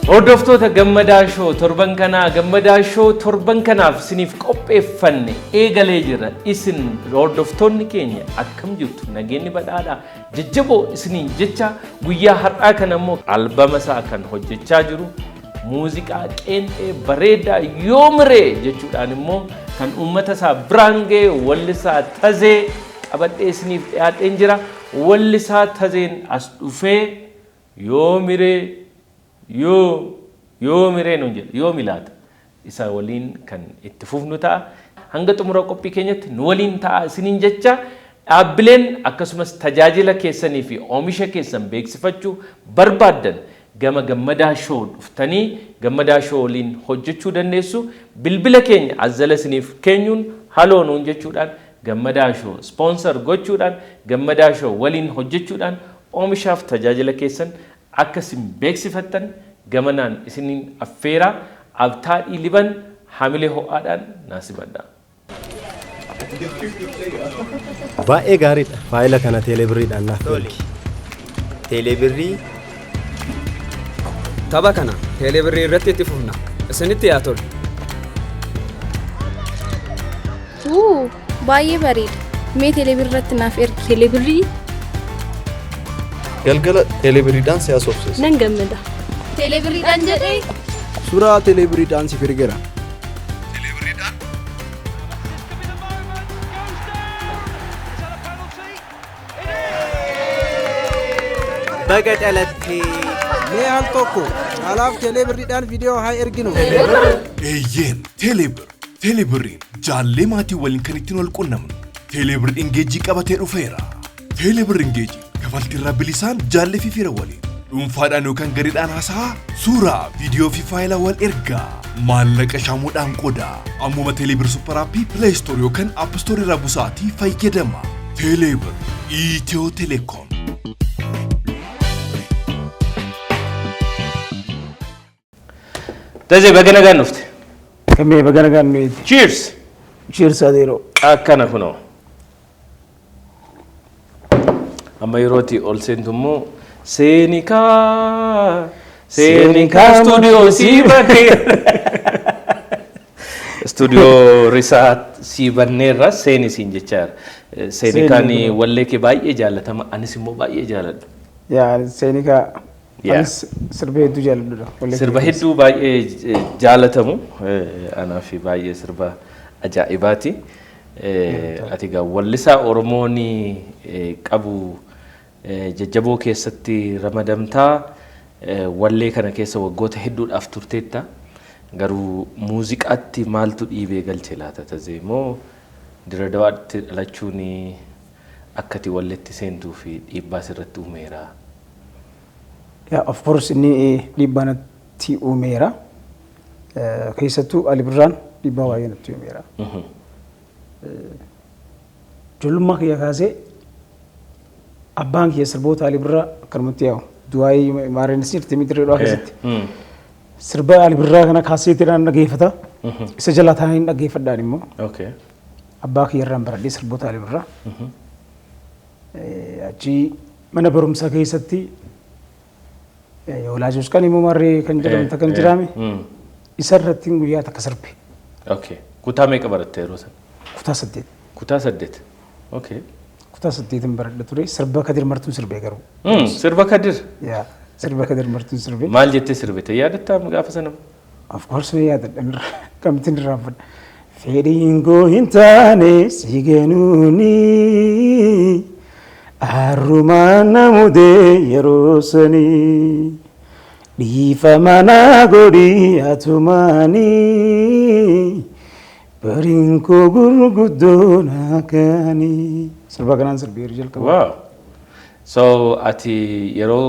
Hordoftoota Gammadaa Show, torban kanaa Gammadaa Show torban kanaaf isiniif qopheeffanne eegalee jira. Isin hordoftoonni keenya akkam jirtu? Nageenyi badhaadhaa jajjaboo isiniin jecha, guyyaa har'aa kana immoo albama isaa kan hojjechaa jiru, muuziqaa qeenxee bareedaa "Yoomiree" jechuudhaan immoo kan uummata isaa biraan ga'e wallisaa Tazee qabadhee isiniif dhiyaadheen jira. Wallisaa Tazeen as dhufee "Yoomiree yoo yoomiree" nuun jedha. Yoomi laata? Isa waliin kan itti fufnu ta'a. Hanga xumura qophii keenyatti nu waliin ta'a isiniin jecha, dhaabbileen akkasumas tajaajila keessanii fi oomisha keessan beeksifachuu barbaaddan gama Gammadaa Show dhuftanii Gammadaa Show waliin hojjechuu dandeessu. Bilbila keenya azzala isiniif keenyuun haloo nuun jechuudhaan, Gammadaa Show sponsor gochuudhaan, Gammadaa Show waliin hojjechuudhaan oomishaaf tajaajila keessan akka isin beeksifattan gamanaan isiniin affeeraa. Abtaadhii Liban hamilee ho'aadhaan naasibadha. Baay'ee gaariidha. Faayila kana teelebirriidhaan naaf Tole. ergi. Teelebirrii. Tapha kana teelebirrii irratti itti fufna. Isinitti yaa tolu. Wuu, baay'ee bareeda. Mee teelebirrii irratti naaf ergi. Teelebirrii. Galgala teelebiriidhaan si haasofsiisa. Nan gammada. Teelebirriidhaan jedhee. Suuraa teelebiriidhaan siif ergeera. This could be the moment. Goes down. Is that a penalty? It is. Baga dhalattee. Mee al tokko caalaaf teelebirriidhaan viidiyoo haa erginu. Eeyyeen, Teelebir. Teelebirriin jaallee maatii waliin kan ittiin wal qunnamnu. Teelebir Engage qabatee dhufeera. Teelebir Engage kafaltiirraa bilisaan jaallee fi fira waliin dhuunfaadhaan yookaan gareedhaan haasa'aa, suuraa, viidiyoo fi faayilaa wal ergaa, maallaqa shaamuudhaan qodaa. Ammuma Teelebir Super App Play Store yookaan App Store irraa busaatii fayyadama. Teelebir, Itiyoo Telekoom. Tazee, baga nagaan dhufte. Gammee, baga nagaan nuyi. Cheers! Cheers, adeeroo. Akkana kunoo. Amma yerootti ol seentu immoo "Seenikaa seenikaa stuudiyoo sii banneerra. Stuudiyoo risaa sii banneerra, seeni" siin jechaa jira. Seenikaan wallee kee baay'ee jaallatama, anis immoo baay'ee jaaladha. Yaa, seenikaa. Yaa. Anis sirba hedduu jaalladhudha. Wallee Sirba kee. hedduu baay'ee jaalatamu, anaaf baay'ee sirba ajaa'ibaati. Ati egaa wallisaa Oromoon qabu jajjaboo keessatti ramadamtaa, wallee kana keessa waggoota hedduudhaaf turteetta. Garuu muuziqaatti maaltu dhiibee galche laata Tazee? Moo Dirra Dawaatti dhalachuun akka ati walleetti seentuu fi dhiibbaa sirratti uumeera? Yeah, of course, inni dhiibbaa natti uumeera. Keessattuu Ali Birraan dhiibbaa baay'ee natti uumeera. Ijoollummaa kiyya kaasee abbaan kiyya sirboota Ali Birraa akkanumatti yaa'u. Du'aayii maareenis jirti miti Dirree keessatti. Sirba Ali Birraa kana kaaseetiidhaan dhaggeeffata. Isa jala taa'anii dhaggeeffadhaan immoo abbaa kiyya irraan baradhee sirboota Ali Birraa. Achi mana barumsaa keessatti Yoolaajos kan immoo marree kan jedhamtu kan jiraame isa irratti guyyaa takka sirbe. Okay. Kutaa meeqa baratte yeroo sana? Kutaa 8. Kutaa 8. Okay. Kutaa 8n baradha ture. Sirba Kadir Martuun sirbee garuu. Sirba Kadir. Yaa, sirba Kadir Martuun sirbee. Maal jettee sirbite? Yaadattaa gaafa sana? Of course ni yaadadha, kamtin irraanfadha. Fedhiin koo hin taane si ganuuni, arrumaan na mudee yeroo sanii, dhiifama naa godhi atumaanii, bariin koo gurguddoo naa kaanii. Sirba kanaan sirbee jalqaba. Wow. So ati yeroo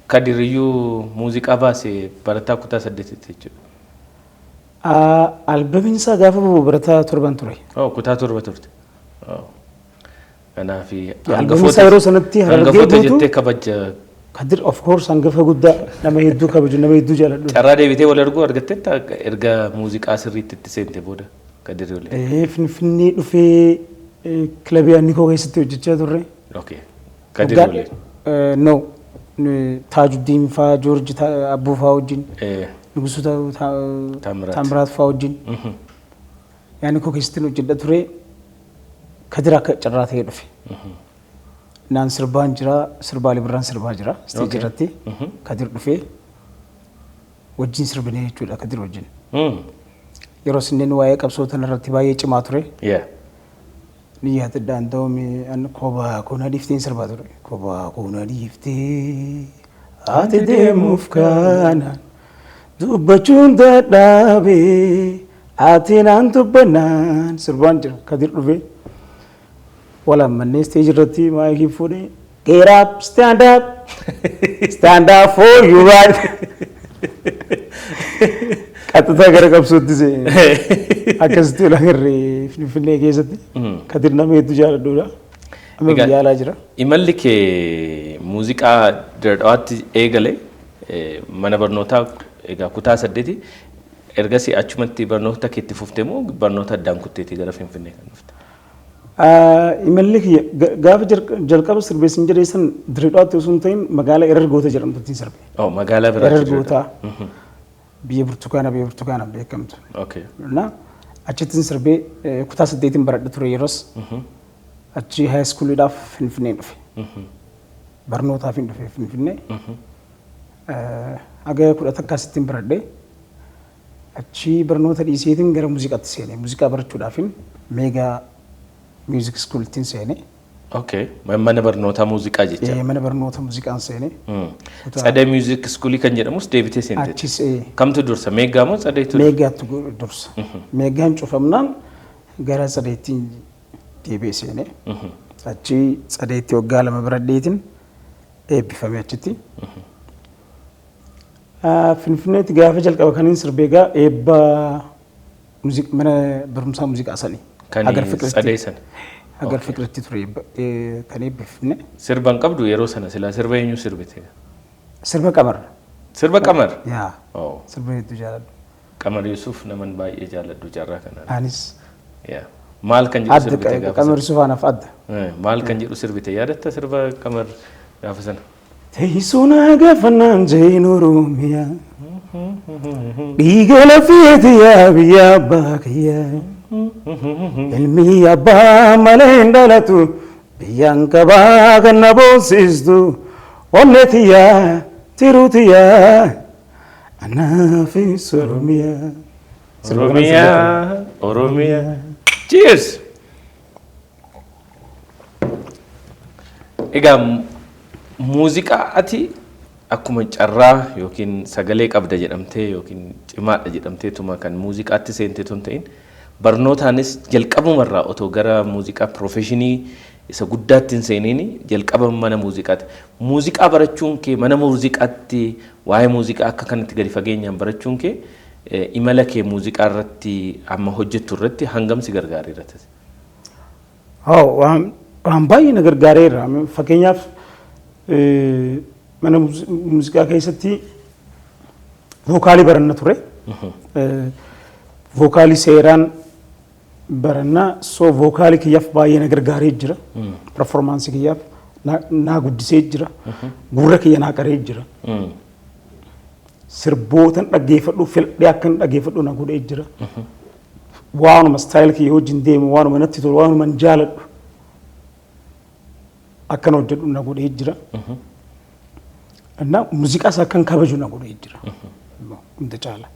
Kadiriyyuu muuziqaa baase barataa kutaa 8tti jechuudha. Albamiin isaa gaafa bahu barataa 7n ture. Oh, kutaa 7 turte. Oh. Kanaaf Albamiin isaa yeroo sanatti Harargee hangafoota guutuu. jettee kabaja. Kadir of course hangafa guddaa, nama hedduu kabaju, nama hedduu jaaladhu. Carraa deebitee wal arguu argatteetta erga muuziqaa sirriitti itti seente booda Kadir waliin? Finfinnee dhufee kilabii Annikoo keessatti hojjechaa turre. Okay. Kadir waliin. No. Taajuddiin faa, Joorji Abbuu faa wajjin, Nugusuu Taamiraat faa wajjin. Yaani koo keessatti hojjedha ture. Kadir akka carraa ta'ee dhufe. Naan sirbaan jira, sirbaa Ali Birraan sirbaa jira stage irratti. Kadir dhufee wajjin sirbinee jechuudha Kadir wajjin. Yeroo sinneen waa'ee qabsoo tanarratti baay'ee cimaa ture. Ni yaadadhaan ta'uun kophaa koona dhiifteen sirbaa ture. Kophaa koona dhiiftee ati deemuuf kaanaan dubbachuun dadhabee ati naan dubbannaan sirbaan jira. Kadir dhufee walaamannee stage irratti maayikii fuudhee, "Get up, stand up, stand up for you right." Qaxxitaa gara qabsootti seene. Akkasitti ol agarree Finfinnee keessatti. Kadir nama hedduu jaalladhuudha. Amma biyya alaa jira. Imalli kee muuziqaa Dirredhawaatti eegale, mana barnootaa egaa kutaa 8. Ergasii achumatti barnoota keetti fufte moo barnoota addaan kutteetii gara Finfinnee kan dhufte? Imalli kiyya gaafa jalqaba sirbeessin jedhee san Dirredhawaatti osoo hin ta'in magaalaa Erer Goota jedhamtutti sirbe. Oh, magaalaa biraatti. Erer Goota biyya burtukaana beekamtu. Na achittiin sirbee kutaa 8n baradha ture yeroos. Achi high schooliidhaaf Finfinnee dhufe. Barnootaaf hin dhufe Finfinnee. Haga 11sittiin baradhee achi barnoota dhiiseetiin gara muuziqaatti seene. Muuziqaa barachuudhaafin Meegaa Music Schoolittiin seene. Okay. Mana barnootaa muuziqaa jecha. Mana barnoota muuziqaan seene. Tsadee Music Schoolii kan jedhamus deebitee seente. Achis. Kamtu dursa? Meeggaa moo Tsadeetu? Meeggaatu dursa. Meeggaan cufamnaan gara Tsadeettiin deebi'ee seene. Achi Tsadeetti waggaa 2 baradheetiin eebbifame achitti. Finfinneetti gaafa jalqaba kan inni sirbee egaa eebba mana barumsaa muuziqaa sanii. Kan Tsadee sana. Hagar Fiqiritti ture kan eebbifne. Sirba hin qabdu yeroo sana silaa sirba eenyu sirbite? Sirba Qamar. Sirba Qamar? Yaa. Sirba hedduu jaaladhu. Qamar Yusuf naman baay'ee jaaladhu carraa kanaan. Anis. Yaa. Maal kan jedhu sirbite gaafa sana? Qamar Yusuf anaaf adda. Maal kan jedhu sirbite yaadatta sirba Qamar gaafa sana? Teessuma gaafannaan jeen Oromiyaa. Dhiiga lafeeti yaa biyya abbaa kiyyaa. Ilmi abbaa malee hin dhalatu, biyyaan qabaa kan na boonsistu. Onnee tiyyaa, tiruu tiyyaa, anaafis Oromiyaa. Oromiyaa, Oromiyaa. Cheers! Egaa muuziqaa ati akkuma carraa yookiin sagalee qabda jedhamtee yookiin cimaadha jedhamteetuma kan muuziqaatti seente tun ta'in, barnootaanis jalqabumarraa otoo gara muuziqaa professionii isa guddaatti hin seeniin jalqaba mana muuziqaatti. Muuziqaa barachuun kee, mana muuziqaatti waa'ee muuziqaa akka kanatti gadi fageenyaan barachuun kee imala kee muuziqaa irratti amma hojjettu irratti hangam si gargaareera tase? Haa, waan baay'ee na gargaareera. Fakkeenyaaf, mana muuziqaa keessatti vocalii baranna ture. Vocalii seeraan barannaa, so vocalii kiyyaaf baay'ee na gargaaree jira. Performanceii kiyyaaf naa guddisee jira. Gurra kiyya naa qaree jira. Sirbootan dhaggeeffadhu filadhee akkan dhaggeeffadhu na godhee jira. Waanuma style kiyya wajjin deemu, waanuma natti tolu, waanuma jaaladhu akkan hojjedhu na godhee jira. እና muuziqaas akkan kabaju na godhee jira. Hunda caala.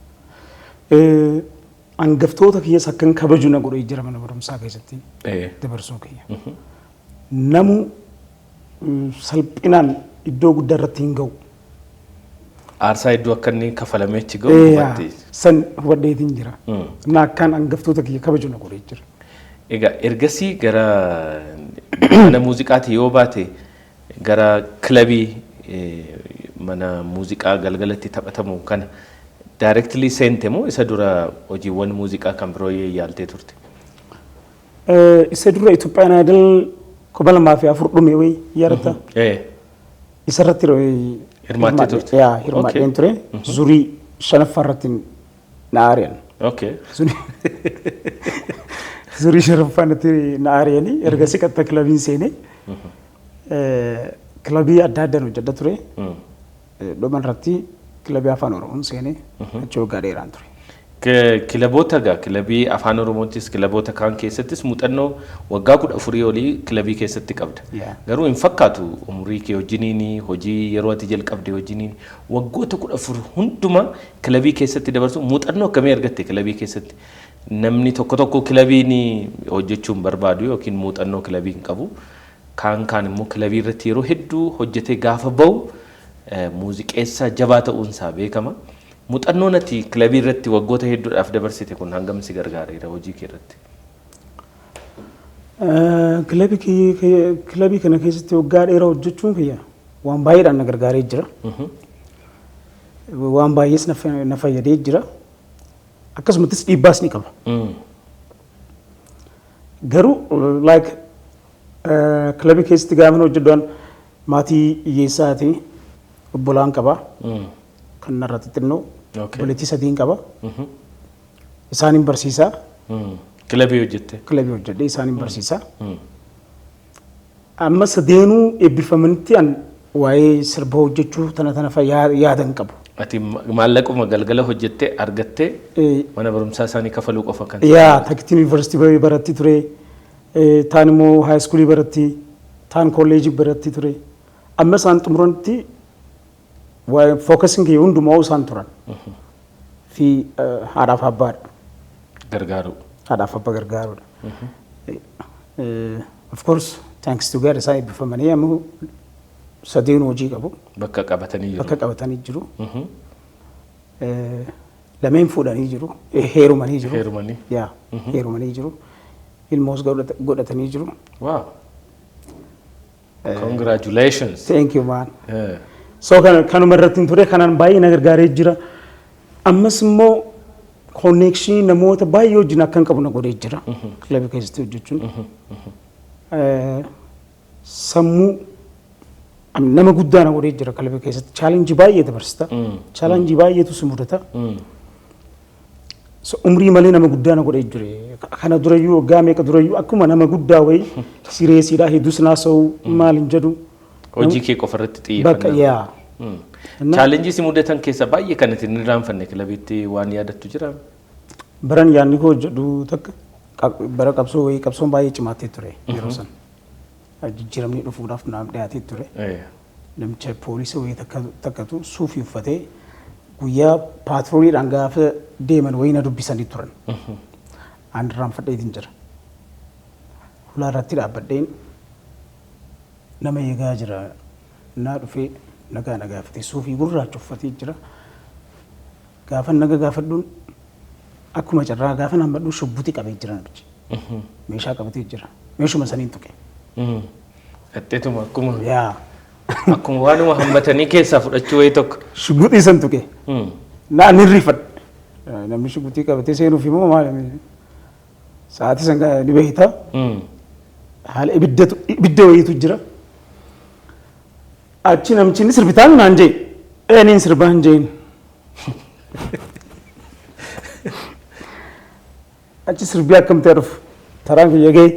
Hangaftoota kiyyas akkan kabaju na godhee jira mana barumsaa keessatti dabarsuu kiyya. Namu salphinaan iddoo guddaa irratti hin ga'u. Aarsaa hedduu akka inni kafalamee achi ga'u hubatte. San hubadheetiin jira. Na akkaan hangaftoota kiyya kabaju na godhee jira. Egaa ergasii gara mana muuziqaati yoo baate, gara kilabii mana muuziqaa galgalatti taphatamu kana directly seente moo isa dura hojiiwwan muuziqaa kan biroo yaaltee turte? Isa dura Itoophiyaan Idol 2004 dhume wayi yaadatta? Isarratti Hirmaattee turte? Yaa, hirmaadheen ture. Zurii shanaffaa irratti na ari'an. Zurii shanaffaa irratti na ari'anii ergasii qaxxa kilabiin seenee. Kilabii adda addaan hojjedha ture. Dhuma irratti kilabii Afaan Oromoon seenee achi waggaa dheeraan ture. Kilaboota egaa kilabii Afaan Oromoottis kilaboota kaan keessattis muuxannoo waggaa 14 olii kilabii keessatti qabda. Garuu hin fakkaatu umurii kee wajjiniin, hojii yeroo ati jalqabde wajjiniin, waggoota 14 hundumaa kilabii keessatti dabarsu. Muuxannoo akkamii argatte kilabii keessatti? Namni tokko tokko kilabiin hojjechuu hin barbaadu yookiin muuxannoo kilabii hin qabu. Kaan kaan immoo kilabii irratti yeroo hedduu hojjetee gaafa bahu muuziqeessaa jabaa ta'uunsaa beekama. Muuxannoon ati kilabii irratti waggoota hedduudhaaf dabarsite kun hangam si gargaareera hojii kee irratti? Kilabii kana keessatti waggaa dheeraa hojjechuun kiyya waan baay'eedhaan na gargaaree jira. Waan baay'ees na fayyadee jira. Akkasumattis dhiibbaas ni qaba. Garuu like kilabii keessatti gaafa hojjedhu maatii hiyyeessaati, obbolaan qaba. Kan narra xixinnoo obboleettii sadiin qaba. Isaanin barsiisaa. Kilabii hojjette? Kilabii hojjedhe, isaanin barsiisaa. Amma sadeenuu eebbifamanitti an waa'ee sirba hojjechuu tana tana yaada hin qabu. Ati maallaquma galgala hojjettee argattee mana barumsaa isaanii kafaluu qofa kan. Yaa, takkitiin yuunivarsiitii baratti ture, taan immoo high schoolii baratti, taan kolleejii baratti ture. Amma isaan xumuranitti waa'ee focusiin kiyya hundumaa isaan turan. Fi haadhaaf abbaadha. Gargaaru. Haadhaaf abbaa gargaaruudha. Of course, thanks to God, isaan eebbifamanii amma sadeen hojii qabu. Bakka qabatanii jiru. Bakka qabatanii jiru. Lameen fuudhanii jiru. Heerumanii jiru. Heerumanii. Yaa, heerumanii jiru. Ilmoos godhatanii jiru. Wow. Congratulations. Thank you, man. So kanuma irratti ture, kanaan baay'ee na gargaaree jira. Ammas immoo connectionii namoota baay'ee wajjin akkan qabu na godhee jira. Kilabii keessatti hojjechuun. Sammuu nama guddaa na godhee jira kilabii keessatti. Challengeii baay'ee dabarsita. Challengeii baay'eetu si mudata. So, umrii malee nama guddaa na godhee jire. Kana durayyuu, waggaa meeqa durayyuu, akkuma nama guddaa wayii sireesiidha, hedduus naasa'u maal hin jedhu. Hojii kee qofa irratti Bakka xiyyeeffannaa. Yaa. Challengeii si mudatan keessa baay'ee kan itti hin irraanfanne kilabiitti waan yaadattu jira? Baran yaadni koo hojjedhu takka bara qabsoo wayii, qabsoon baay'ee cimaatee ture yeroo san. Jijjiiramni dhufuudhaaf naaf dhiyaatee ture. Namicha poolisii wayii takkatu suufii uffatee guyyaa patroliidhaan gaafa deeman wayii na dubbisanii turan. An irraanfadheetiin jira. Hulaa irratti dhaabbadheen nama eegaa jira. Naa dhufee nagaa na gaafate, suufii gurraacha uffatee jira. Gaafa naga gaafadhuun akkuma carraa gaafa hammadhu shubbuti qabee jira namichi. Meeshaa qabatee jira. Meeshuma saniin tuqe. Qaxxeetuma akkuma Yaa. akkuma waanuma hammatanii keessaa fudhachuu wayii tokko. Shubbuxii san tuqe. Naa ni rifadhe. Namni shubbuxii qabatee seenuuf immoo maal, sa'aatii san ni beekta. Haala ibiddatu, ibidda wayiitu jira. Achi namichi inni sirbitaan naan jee. Eenyuun sirbaa hin jeen. Achi sirbii akkam ta'e dhufu. Taraan kiyya ga'e,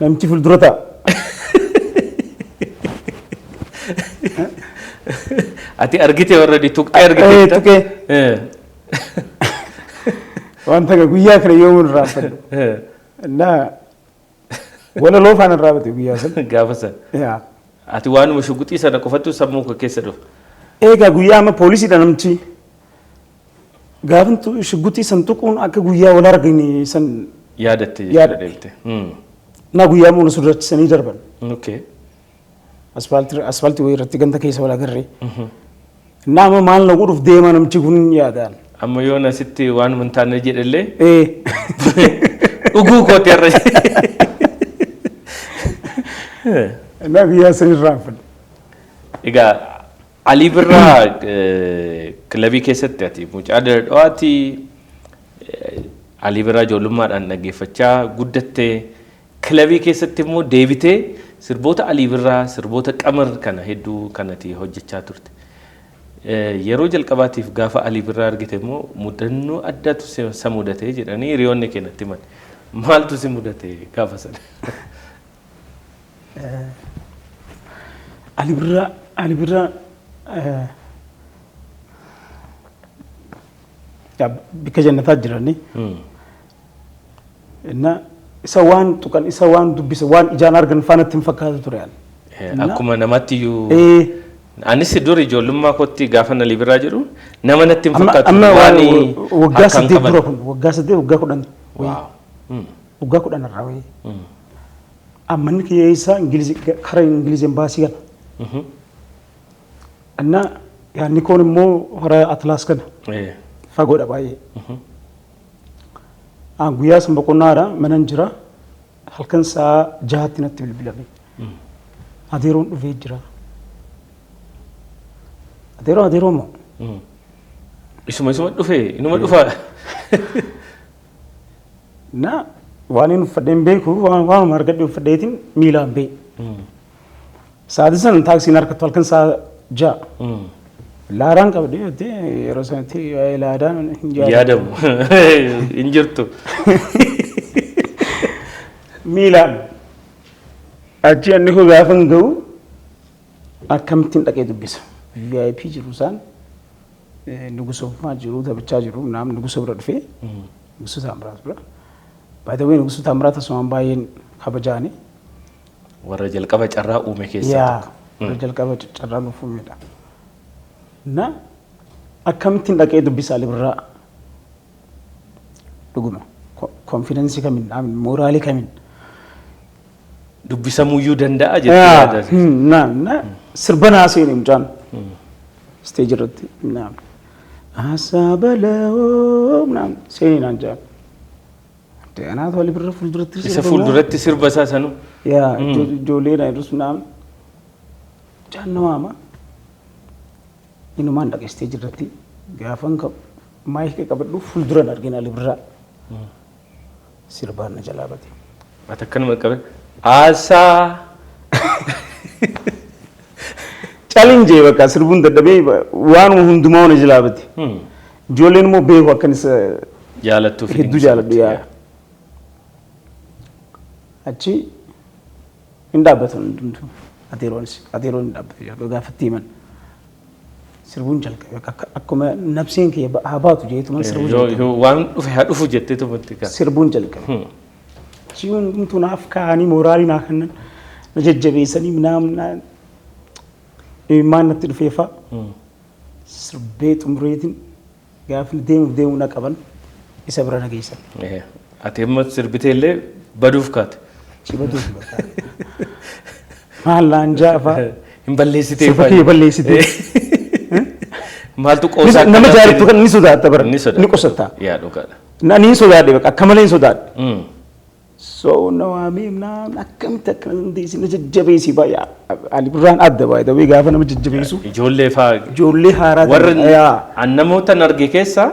namichi fuuldura ta'a. Ati argite, already tuqxee argite. Tuqee. Wanta guyyaa kana yoomuu irraanfadhu. Innaa walaloo faana irraanfate guyyaa sana. Gaafa sana. Yaa. Ati waanuma shuguxii sana qofattu sammuu kee keessa dhufa. Egaa guyyaa amma poolisiidha namichi. Gaafa shuguxii san tuquun akka guyyaa wal argine san Yaadatte jechuudha Yaadadhe. deebite. Na guyyaa muuna sodaachisanii darban. Asfaaltii wayii irratti ganda keessa wal agarree. Innaa amma maal na godhuuf deema namichi kun yaadaan. Amma yoon asitti waanuma hin taane jedhellee dhuguu kooti har'a. Innaa guyyaa san irraanfadhe. Egaa Alii Birraa kilabii keessatti ati mucaa Dirredhawaati. Alii Birraa ijoollummaadhaan dhaggeeffachaa guddattee, kilabii keessatti immoo deebitee sirboota Alii Birraa, sirboota Qamar kana hedduu kanati hojjechaa turte. Yeroo jalqabaatiif gaafa Alii Birraa argite immoo mudannoo addaatu sa mudate jedhanii hiriyoonni kee natti himan. Maaltu si mudate gaafa sana? Ali Birraa, Ali Birraa bikka jannataa jirani. Inna isa waan tuqan, isa waan dubbisa, waan ijaan argan faanatti hin fakkaatu ture yaani. Akkuma namatti iyyuu. Anis dur ijoollummaa kootti gaafa Ali Birraa jedhu nama natti hin fakkaatu. Amma waggaa 8 dura kun, waggaa 8, waggaa 10. Waggaa 10 irraa wayii. Amma inni kiyya isaa Ingilizii karaa Ingilizii embaasii kana. Inna yaadni koon immoo hora Atlaas kana. Fagoodha baay'ee. Guyyaa san boqonnaadha, manan jira. Halkan sa'a 6tti natti bilbilame. Adeeroon dhufee jira. Adeeroo, adeeroo moo? Isuma dhufee, inuma dhufa. Na waan inni uffadheen beeku, waanuma argadhe uffadheetiin miilaan ba'e. Sa'aatii sana taaksiin harkattu, halkan sa'a 6. Laaraan qabdee jettee yeroo sanatti waa'ee laadaan hin yaadamu. Hin jirtu. Miilaan. Achi inni koo gaafa hin ga'u akkamittiin dhaqee dubbisa. VIP jiru isaan, Nugusoo jiru, taphachaa jiru, naam Nugusoo bira dhufee, Nugusoo Taamiraat bira. By the way, Nugusoo Taamiraat asumaan baay'een kabajaani. Warra jalqaba carraa uume keessaa tokko. Warra jalqaba carraa nuuf uumedha. Na akkamittiin dhaqee dubbisa Ali Birraa? Dhuguma confidence kamiin, morale kamiin? Dubbisamuyyuu danda'a jettee. Na na sirba naa seene mucaan. Stage irratti naam. Asabaloo naam seeni naan jaan. Anaatu Ali Birraa fuulduratti Isa fuulduratti sirba isaa sanuu. Yaa, ijoollee na jedhus naam. Mucaan nama ama. Inumaan dhaqe stage irratti, gaafan mic qabadhu fuulduran argina Ali Birraa. Sirbaan na jalaa bate. Ati akkanuma qabe. Aasaa. Challenge bakka sirbuun dadhabee, waanuma hundumaa na jalaa bate. Ijoolleen immoo beeku akkan isa Jaalattuu fi hedduu jaaladhu yaa. Achi hin dhaabbatan hundumtuu. Ateeroonis, ateeroon hin dhaabbatu gaafatti himan. Sirbuun jalqabe, akkuma nabseen kiyya haa baatu jeetuman sirbuu jalqabe. Waan dhufe haa dhufu jettee tumatti kan. Sirbuun jalqabe. Achi hundumtuu naaf kaa'anii, morale naa kennan, na jajjabeessanii, naam imimmaan natti dhufee fa'a. Sirbee xumureetiin gaafni deemuuf deemuu na qaban, isa bira na geessan. Ati amma sirbitee illee baduuf kaate. Achi baduuf bakka. Maal naan jaa fa'a. Hin balleessitee. Sirba kiyya balleessitee. Maaltu qoosaa? Nama jaallattu kan ni sodaatta bara. Ni sodaata. Ni qosatta. Yaa, dhugaadha. Ni sodaadhe bakka, akka malee hin sodaadhe. So na waamee naan akkamitti akkana dandeessi, na jajjabeessi baay'ee. Ali Birraan adda baay'ee ta'ee gaafa nama jajjabeessu. Ijoollee fa'aa. Ijoollee haaraa Warra yaa. an namoota arge keessaa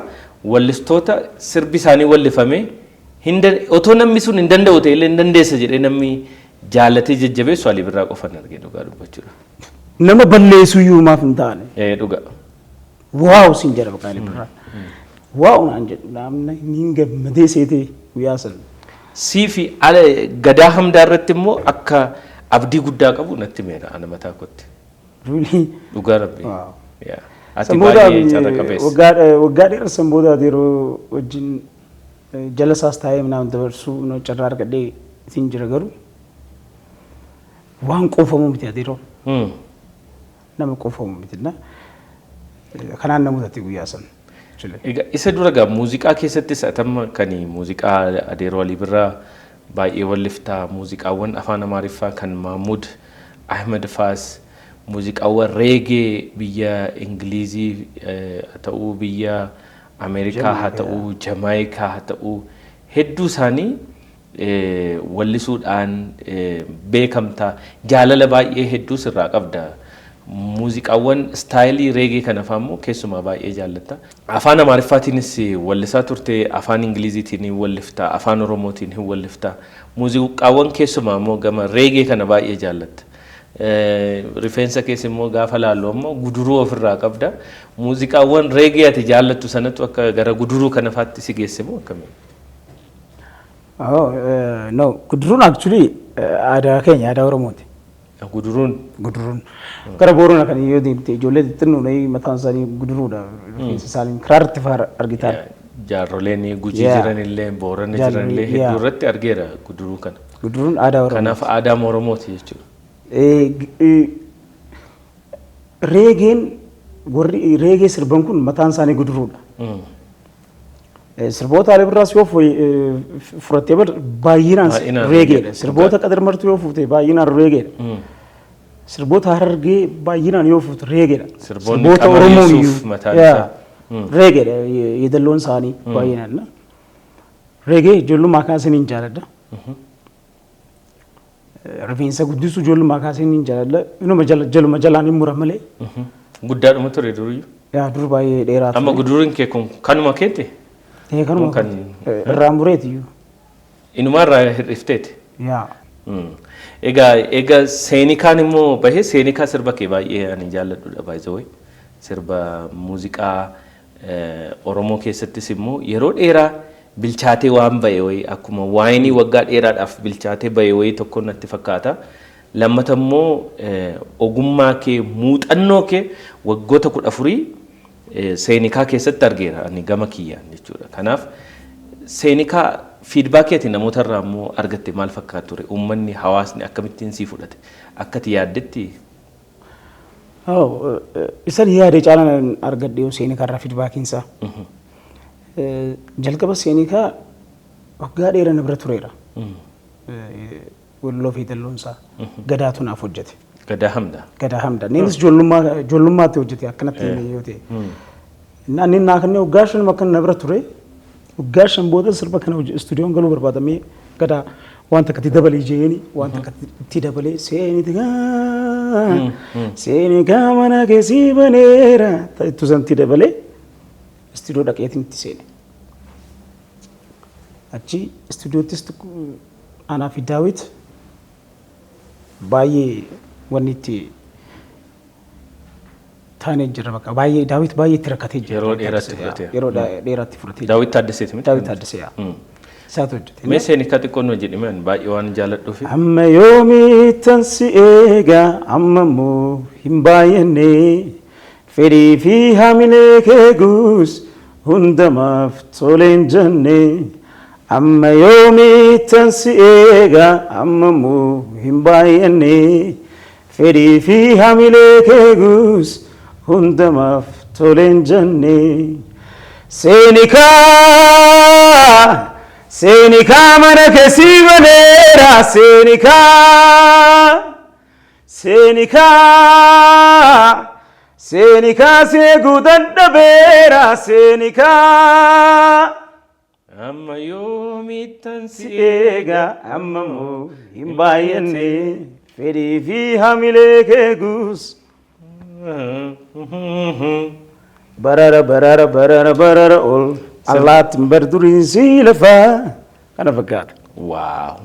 wallistoota sirbi isaanii wallifame otoo namni sun hin danda'u ta'e illee hin dandeessa jedhee namni jaallatee jajjabeessu Ali Birraa qofan arge, dhugaa dubbachuudha. Nama balleessu iyyuu maaf hin taane. Ee, dhugaa. Wow siin jedha bakka Ali Birraan. Wow naan jedhu, namni hin gammadee seetee guyyaa sana. Sii fi ala Gadaa Hamdaa irratti immoo akka abdii guddaa qabu natti meera ana mataa kootti. Really? Dhugaa rabbi. Wow. Yaa. Ati San booda baay'ee carra qabeessa. Waggaa dheeraa san booda yeroo wajjin jala isaas taa'ee minaan dabarsuu carraa argadhee isin jira, garuu waan quufamu miti adeeroo, nama quufamu miti na kanaan namootatti guyyaa san. Egaa isa dura gaa muuziqaa keessattis atamma kan muuziqaa Adeeroo Alii Birraa baay'ee walliftaa, muuziqaawwan afaan Amaariffaa kan Mahmud Ahmed faas, muuziqaawwan reggae biyya Ingilizii haa ta'uu, biyya Ameerikaa haa ta'uu, Jamaayikaa haa ta'uu, hedduu isaanii wallisuudhaan beekamta, jaalala baay'ee hedduu sirraa qabda. Muuziqaawwan style reggae kana fa'aa immoo keessumaa baay'ee jaallatta. Afaan Amaariffaatiinis wallisaa turte, afaan Ingiliziitiin hin wallifta, afaan Oromootiin hin wallifta. Muuziqaawwan keessumaa immoo gama reggae kana baay'ee jaallatta. Rifeensa keessa immoo gaafa laallu ammoo guduruu ofirraa qabda. Muuziqaawwan reggae ati jaallattu sanatu akka gara guduruu kana faatti si geesse moo akkamiin? Oh, no, guduruun actually aadaa keenya, aadaa Oromooti. Guduruun. Guduruun. Gara Boorana kan yoo deemte ijoollee xixinnoon mataan isaanii guduruudha. Rifeensa isaanii kiraarratti fa'aa argitaan. Jaarroleen Gujii jiranillee Boorana jiranillee hedduu irratti argeera guduruu kana. Guduruun aadaa Oromooti. Kanaaf aadaa Oromooti jechuudha. Reegeen warri reegee sirban kun mataan isaanii guduruudha. Sirboota Ali Birraas yoo fudhattee bar baay'inaan reegeedha. Sirboota Qadir Martuu yoo fuute baay'inaan reegeedha. Sirboota Harargee baay'inaan yoo fuute reegeedha. Sirboota Oromoo reegeedha yeedalloon isaanii baay'inaan. Reegee ijoollummaa kaaseen hin jaaladha. Rifeensa guddisuu ijoollummaa kaaseen hin jaaladha. Inuma jaluma jalaan hin mura malee. Guddaadhuma ture duriyyuu. Yaa dur baay'ee dheeraa ture. Amma guduruun kee kun kanuma keeti? Kanuma irraa mureeti iyyuu. Inuma irraa hir'ifteeti? Yaa. Egaa seenikaan immoo bahee seenikaa sirba kee baay'ee ani jaalladhudha baay'ee sirba muuziqaa Oromoo keessattis immoo yeroo dheeraa bilchaatee waan ba'e wayii akkuma waayinii waggaa dheeraadhaaf bilchaatee ba'e wayii tokko natti fakkaata. Lammata immoo ogummaa kee muuxannoo kee waggoota 14 seenikaa keessatti argeera ani gama kiyyaan jechuudha. Kanaaf seenikaa fiidbaakeeti namoota irraa immoo argatte maal fakkaatu ture? Uummanni hawaasni akkamittiin sii fudhate? Akkati yaaddetti? Isan yaade caalaan argadhe yoo seenikaa irraa fiidbaakiin isaa. Jalqaba seenikaa waggaa dheeraa na bira tureera. Walloo fi dalloon isaa Gadaatu naaf hojjete. Gadaa Hamdaa. Gadaa Hamdaa. Innis ijoollummaatti hojjete akkanatti yoo ta'e. Inni naa kanneen waggaa 5 akka na bira ture waggaa 5 booda sirba kana istuudiyoon galuu barbaadamee Gadaa waan takka itti dabalee jeeni waan takka itti dabalee seenikaa mana keessi baneera ittu san itti dabalee istuudiyoo dhaqeetiin itti seene. Achi istuudiyoottis anaa fi Daawit baay'ee wanni itti taanee jira bakka baay'ee Daawit baay'ee itti rakkatee jira. Yeroo dheeraatti fudhatee. Yeroo dheeraatti fudhatee. Daawit Taaddaseeti miti? Daawit Taaddasee yaa. Isaatu hojjete. Mee seenikaa xiqqoon nu jedhime baay'ee waan jaalladhuuf. Amma yoomittan si eega amma immoo hin baay'anne fedhii fi haamilee kee guus hundamaaf toleen jenne. Amma yoomittan si eega amma immoo hin baay'anne fedhii fi haamilee kee guus hundamaaf toleen jenne. Seenikaa seenikaa mana keessi baneera seenikaa seenikaa seenikaa seeguu dadhabeera seenikaa. Amma yoomittan si eega amma immoo hin baay'anne fedhii fi haamilee kee guus. Barara barara barara barara ol allaattiin barduriin si lafaa kana fakkaata. Waaw!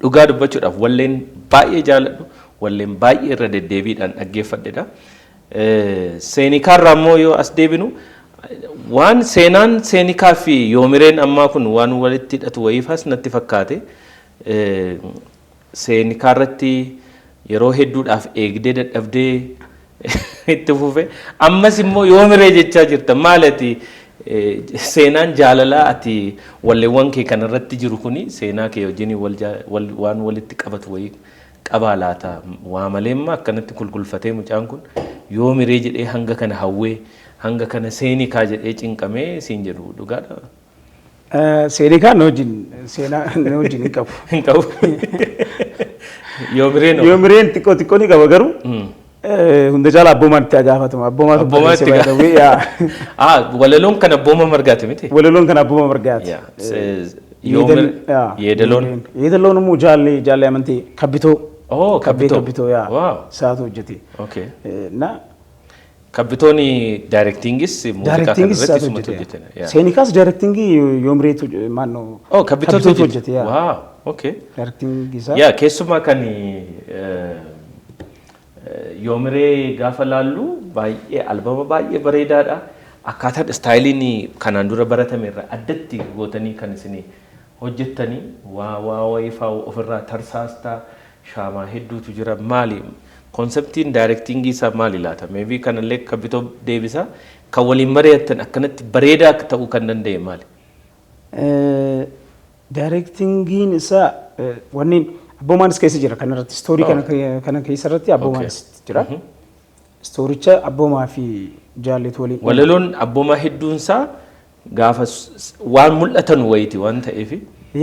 Dhugaa dubbachuudhaaf walleen baay'ee jaalladhu walleen baay'ee irra deddeebiidhaan dhaggeeffadhedha. Seenikaarraa immoo yoo as deebinu waan seenaan seenikaa fi yoomireen ammaa kun waan walitti hidhatu wayiifas natti fakkaate. Seenikaa irratti yeroo hedduudhaaf eegdee dadhabdee itti fufe ammas immoo yoomiree jechaa jirta maal ati seenaan jaalalaa ati walleewwan kee kanarratti jiru kuni seenaa kee wajjin waan walitti qabatu wayii qabaa laata waa maleemma akkanatti kulkulfatee mucaan kun yoomiree jedhee hanga kana hawwee hanga kana seenikaa jedhee cinqamee siin jedhu dhugaadha. Seenikaa na wajjin seenaa na wajjin hin qabu. Hin qabu. Yoomireen hoo? Yoomireen xiqqoo xiqqoo ni qaba garuu hunda caalaa abboomaan itti gaafatama. Abboomaatu Abboomaa itti barreesse gaafatama. yaa. Walaloon kan abbooma margaati miti? Walaloon kan abbooma margaati. Yeedaloon. Yeedaloon immoo jaallee amantii kabbitoo. Oh, Kabbee kabbitoo. kabbitoo yaa. Wow. Isaatu hojjete. Okay. Na Kabbitoon daayirektiingis muuziqaa kana daayirektiingis irratti isaatu isumatu hojjete. hojjete. Seenikaas daayirektiingii yoomireetu maannoo. Oh, kabbitootu hojjete. hojjete yaa. Wow, okay. Daayirektiingii isaa. Yaa keessumaa kan yoomiree gaafa laallu baay'ee albama baay'ee bareedaadha. Akkaataan istaayiliin kanaan dura baratame irraa addatti gootanii kan isin hojjettanii waa waa wayii fa'aa ofirraa tarsaastaa Shaamaa hedduutu jira. Maali? Conceptiin directingii isaa maali laata? Maybe kanallee kan bitoo deebisa. Kan waliin mari'attan akkanatti bareedaa akka ta'uu kan danda'e maali? Directingiin isaa wanni Abboomaanis keessa jira kanarratti, story kana keessa irratti Abboomaanis jira. Storycha Abboomaa fi Jaalleetu waliin. Walaloon Abboomaa hedduunsaa gaafa waan mul'atan wayiiti waan ta'eef.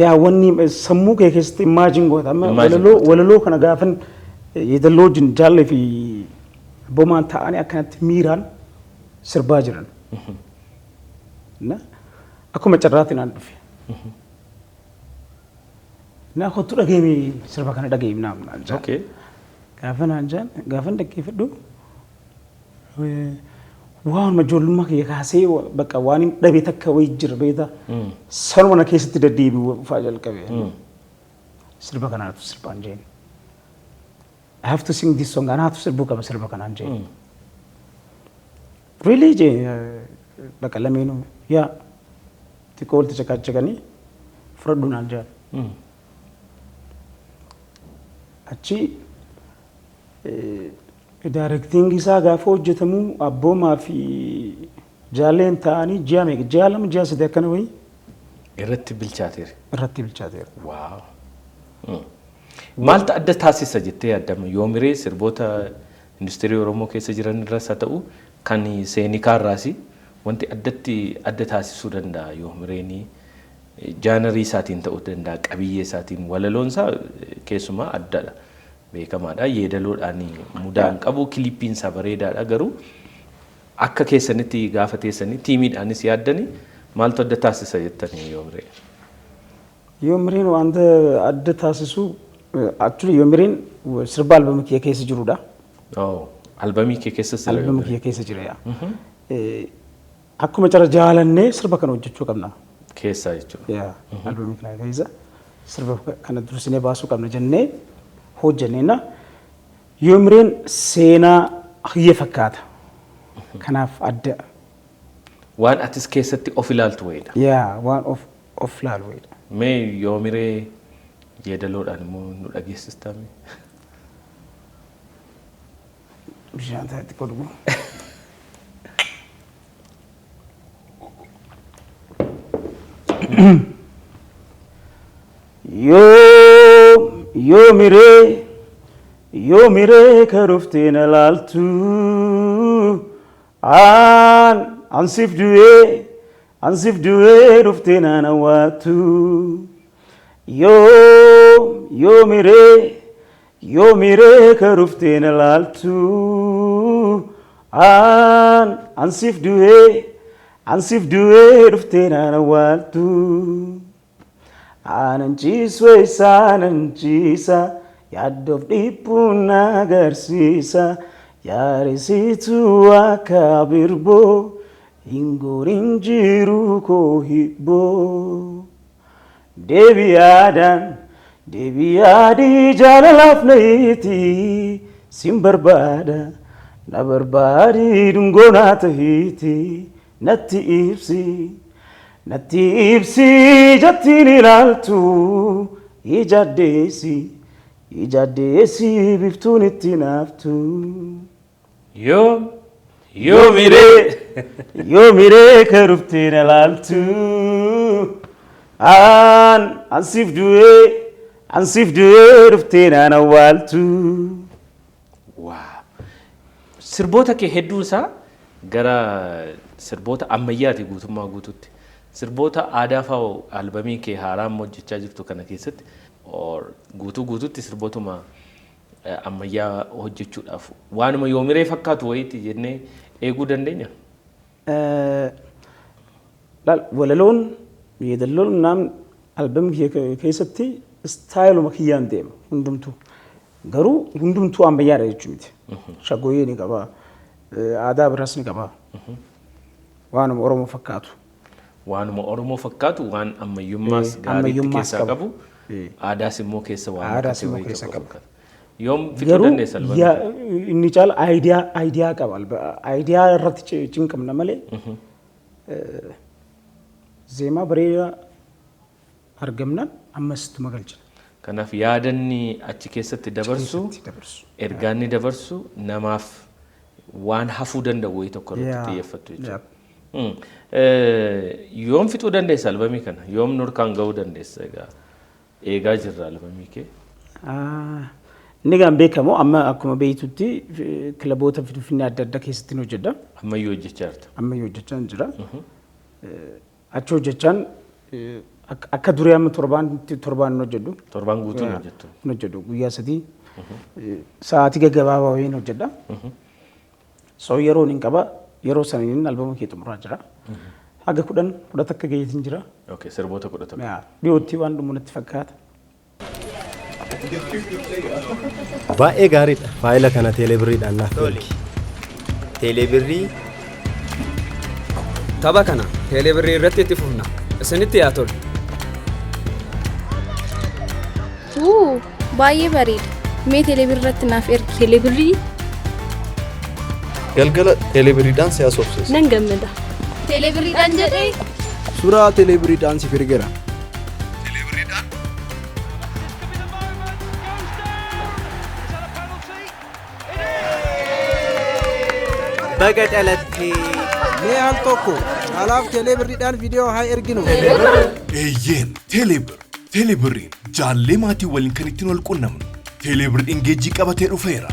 Yaa, wanni sammuu kee keessatti imagine goota. Amma Imagine. walaloo kana gaafan yeedalloo wajjin Jaallee fi Abboomaan ta'anii akkanatti miiraan sirbaa jiran. Na akkuma carraatti naan dhufe. Na kottu dhageemi, sirba kana dhageemi naan jaan. Gaafa naan jaan, gaafan dhaggeeffadhu, waan ijoollummaa kiyya kaasee bakka waan hin dhabe takka wayii jira, beektaa. Sanuma na keessatti deddeebi'u fa'aa jalqabe. Sirba kanaatu sirbaan jeen. "I have to sing this song, anaatu sirbuu qaba sirba kanaan" jeen. "Really?" jee. Bakka lameenuu yaa xiqqoo walitti caqaacaqanii "Fudhadhu" naan jaan. Achi directing isaa gaafa hojjetamu Abboomaa fi Jaalleen ta'anii ji'a meeqa, ji'a 2, ji'a 3 akkana wayii Irratti bilchaateera. Irratti bilchaateera. Wow. Maaltu adda taasisa jettee yaadama? Yoomiree sirboota industirii Oromoo keessa jiran irras haa ta'u, kan seenikaa irraas, wanti addatti adda taasisuu danda'a yoomireenii genre isaatiin ta'uu danda'a, qabiyyee isaatiin, walaloon isaa keessumaa addadha, beekamaadha, yeedaloodhaan mudaan qabu, clipiin isaa bareedaadha. Garuu akka keessanitti gaafa teessanii teamiidhaanis yaaddanii maaltu adda taasisa jettanii Yoomiree? Yoomireen wanta adda taasisu, actually Yoomireen sirba albama kiyya keessa jirudha. Oh, albamii kee keessa jira. Albama kiyya keessa jira, yaa. Akkuma cara jaalannee sirba kana hojjechuu qabna. Keessaa jechuudha. Yaa, albamii kana keessa sirba kana dursinee baasuu qabna jennee hojjenneenna. Yoomireen seenaa kiyya fakkaata. Kanaaf adda. Waan atis keessatti of ilaaltu wayiidha. Yaa, waan of laalu wayiidha. Mee Yoomiree yeedaloodhaan immoo nu dhageessistaa mee? Bishaan ta'e xiqqoo dhugu. Yoo yoomiree, yoomiree ka dhuftee na laaltu, aan ansiif du'ee, ansiif du'ee dhuftee naan awwaattu. Yoo yoomiree, yoomiree ka dhuftee na laaltu, aan ansiif du'ee, ansiif du'ee dhuftee naan awwaaltu. Aanan ciisu, eessaanan ciisa, yaaddoof dhiphuun na agarsiisa, yaarisiitu akka birboo hin gorin jiru koo hibboo. Deebiyaadhaan deebiyaadii jaalalaaf nayiiti, sin barbaada, na barbaadi, dhungoo naa tahiiti, natti ibsi, natti ibsi, jettiin ilaaltu ija addeessi, ija addeessi, biftuun itti naaftu. Yoom yoomiree. Yoomiree ka dhuftee na laaltu, aan ansiif du'ee, ansiif du'ee dhuftee naan awwaaltu. Waa. Sirboota kee hedduu isaa gara sirboota ammayyaati guutummaa guututti. Sirboota aadaa fa'aa albamii kee haaraa amma hojjechaa jirtu kana keessatti or guutuu guututti sirbootuma ammayyaa hojjechuudhaaf waanuma Yoomiree fakkaatu wayiiti jennee eeguu dandeenya? Laal, walaloon, yeedalloon naan albamii kiyya keessatti styleuma kiyyaan deema hundumtuu. Garuu hundumtuu ammayyaadha jechuu miti. Shaggooyyee ni qaba, aadaa biraas ni qaba. Waanuma Oromoo fakkaatu. Waanuma Oromoo fakkaatu, waan ammayyummaas gaariitti ammayyummaas keessaa qaba. qabu, aadaas immoo keessa waan Aadaas akkasii immoo wayii keessa tokko qaba. fakkaata. Yoom fixuu Garuu dandeessa albamii kana? Inni caala idea qaba. Idea irratti cinqamna malee zeemaa bareedaa argamnaan ammas ittuma galchina. Kanaaf yaadanni achi keessatti dabarsu, ergaanni dabarsu namaaf waan hafuu danda'u wayii tokko irratti xiyyeeffattu jechuudha. Yoom fixuu dandeessa albamii kana? Yoom nurkaan ga'uu dandeessa egaa? Eegaa jirra albamii kee. Inni gaan beekamu amma akkuma beektutti kilaboota Finfinnee adda addaa keessatti hojjedha. Ammayyuu hojjechaa jirta. Ammayyuu hojjechaa jira. Achi hojjechaan akka durii amma torbaan torbaan hin hojjedhu. Torbaan guutuu hin hojjettu. Hin hojjedhu, guyyaa 3 sa'aatii gaggabaabaa wayiin hojjedha. So yeroon hin qaba, yeroo saniin albama kee xumuraa jira. Haga 10 11 gaheetiin jira. Okay, sirboota 11. Dhiyootti waan dhumu natti fakkaata. Baay'ee gaariidha. Faayila kana teelebirriidhaan naaf Tole. ergi. Teelebirrii. Tapha kana teelebirrii irratti itti fufna. Isinitti yaa tolu. Wuu, baay'ee bareeda. Mee teelebirrii irratti naaf ergi. Teelebirrii. Galgala teelebirriidhaan si haasofsiisa. Nan gammada. Teelebirriidhaan jedhee. Suuraa teelebirriidhaan siif ergeera. This could be the moment. Goes down. Is that a penalty? It is. Baga dhalattee. Mee al tokko Caalaaf teelebirriidhaan viidiyoo haa erginu. Eeyyeen, Teelebir. Teelebirriin jaallee maatii waliin kan ittiin wal qunnamnu. Teelebir ingeejii qabatee dhufeera.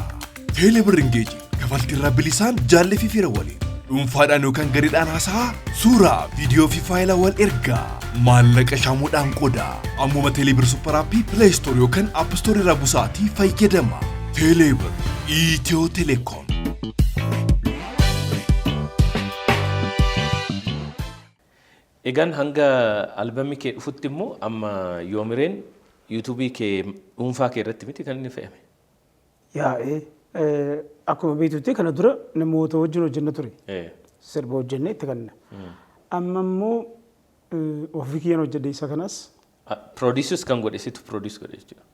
Teelebir ingeejii kafaltiirraa bilisaan jaallee fi fira waliin dhuunfaadhaan yookaan gareedhaan haasa'aa, suuraa, viidiyoo fi faayilaa wal ergaa, maallaqa shaamuudhaan qodaa. Ammuma Teelebir Super App Play Store yookaan App Store irraa busaatii fayyadama. Teelebir, Itiyoo Telekoom. Egaan hanga albamii kee dhufutti immoo amma Yoomireen yuutuubii kee dhuunfaa kee irratti miti kan inni fe'ame. Yaa'ee akkuma beektutti kana dura namoota wajjin hojjenna ture. Sirba hojjennee itti kenna. Amma immoo ofii kiyyaan hojjedhe isa kanas. Produce kan godhe situ produce godhe jechuudha.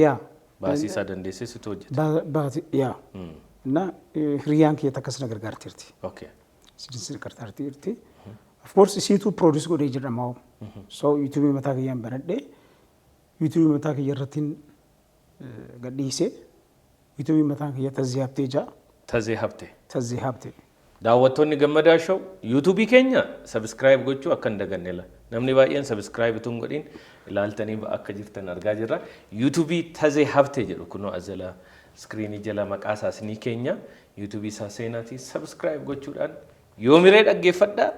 Yaa. Baasii isaa dandeessee situ hojjete. Yaa. Na hiriyyaan kiyya takkas na gargaarteerti. Sinis gargaarteerti. Of course isiitu produce godhee jedhama. So yuutuubii mataa kiyyaan banadhee yuutuubii mataa kiyya irrattiin gadhiisee, yuutuubii mataa kiyya Tazee Habtee jaa. Tazee Habtee. Tazee Habtee. Daawwattoonni Gammadaa Show, yuutuubii keenya subscribe gochuu akka hin daganne la. Namni baay'een subscribe utuu hin godhin ilaaltanii akka jirtan argaa jirra. Yuutuubii Tazee Habtee jedhu kunoo as jala iskiriinii jala maqaa isaa isinii keenya, yuutuubii isaa seenaatii subscribe gochuudhaan Yoomiree dhaggeeffadhaa.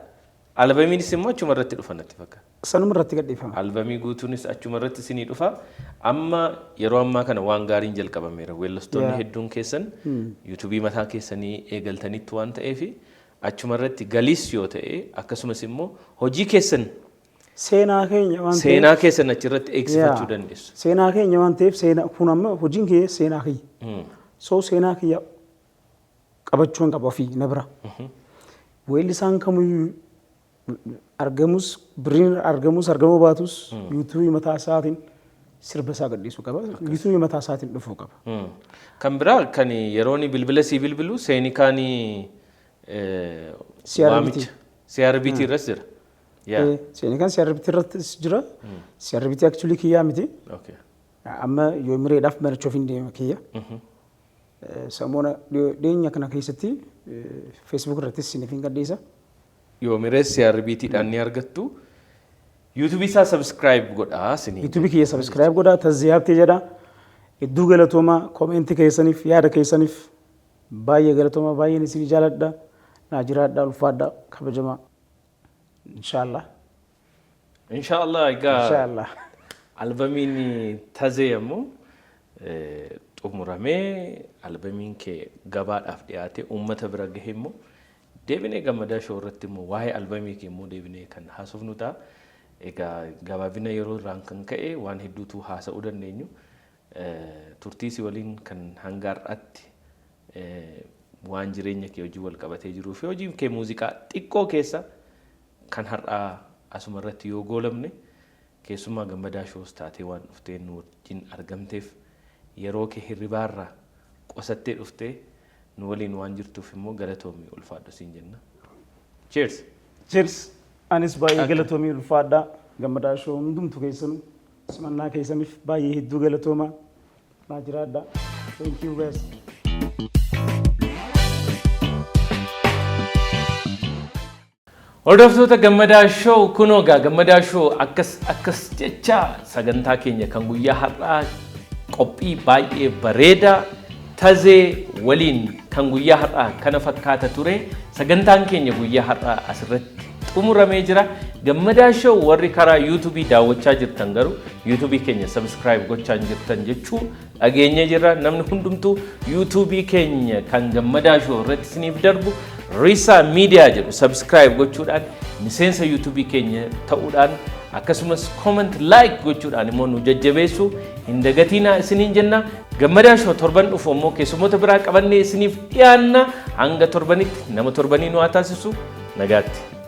Albamiinis immoo achuma irratti dhufa natti fakkaata. Sanuma irratti gadhiifama. Albamii guutuunis achuma irratti isinii dhufa. Amma yeroo ammaa kana waan gaariin jalqabameera. Weellistoonni hedduun keessan yuutuubii mataa keessanii eegaltanitti waan ta'eef, achuma irratti galiis yoo ta'e, akkasumas immoo hojii keessan Seenaa keenya waan ta'eef. Seenaa keessan achirratti eegsifachuu dandeessu. Seenaa keenya waan ta'eef, seenaa kun amma hojiin kiyya seenaa kiyya. So seenaa kiyya qabachuu hin qaba ofii na bira. Weellisaan kamiyyuu argamus, birriin argamus argamuu baatus, yuutuubii mataa isaatiin sirba isaa gadhiisuu qaba. Yuutuubii mataa isaatiin dhufuu qaba. Kan biraa kan yeroo inni bilbila sii bilbilu seenikaanii CRBT. Waamicha CRBT irras jira. Yaa. Seenikaan CRBT irrattis jira. CRBT actually kiyyaa miti. Amma Yoomireedhaaf banachuuf hin deema kiyya. Samoona dhiyeenya kana keessatti Facebook irrattis isiniif hin gadhiisa. Yoomirees CRBT dhaan ni argattu. YouTube isaa subscribe godhaa isinii. YouTube kiyya subscribe godhaa, Tazee Habtee jedha. Hedduu galatoomaa, koomentii keessaniif, yaada keessaniif baay'ee galatoomaa, baay'een isin jaaladha. Naa jiraadha, ulfaadha, kabajamaa. Inshaallah. Inshaallah egaa Inshaallah. Albamiin Tazee ammoo xumuramee, albamiin kee gabaadhaaf dhiyaatee uummata bira gahe immoo deebinee Gammadaa Show irratti immoo waa'ee albamii kee immoo deebinee kan haasofnu ta'a. Egaa gabaabina yeroo irraan kan ka'e waan hedduutu haasa'uu dandeenyu. Turtii si waliin kan hanga har'aatti waan jireenya kee hojii wal qabatee jiruu fi hojii kee muuziqaa xiqqoo keessa kan har'aa asuma irratti yoo goolamne, keessummaa Gammadaa Shows taatee waan dhuftee nu wajjin argamteef, yeroo kee hirribaarraa qosattee dhuftee nu waliin waan jirtuuf immoo galatoomii, ulfaadhu siin jenna. Cheers! Cheers! Anis baay'ee galatoomii, ulfaadhaa. Gammadaa Show hundumtu keessanuu. Simannaa keessaniif baay'ee hedduu galatooma. Naa jiraadha. Thank you, guys. Hordoftoota Gammadaa Show, kunoo egaa Gammadaa Show akkas akkas jecha sagantaa keenya kan guyyaa har'aa qophii baay'ee bareedaa Tazee waliin kan guyyaa har'aa kana fakkaata ture. Sagantaan keenya guyyaa har'aa asirratti xumuramee jira. Gammadaa Show warri karaa yuutuubii daawwachaa jirtan garuu yuutuubii keenya subscribe gochaa hin jirtan jechuu dhageenye jirra. Namni hundumtuu yuutuubii keenya kan Gammadaa Show irratti isiniif darbu Risaa Miidiyaa jedhu subscribe gochuudhaan miseensa yuutuubii keenya ta'uudhaan, akkasumas comment, like gochuudhaan immoo nu jajjabeessuu hin dagatinaa isiniin jenna. Gammadaa Show torban dhufu immoo keessummoota biraa qabannee isiniif dhiyaanna. Hanga torbanitti nama torbanii nu haa taasisu. Nagaatti.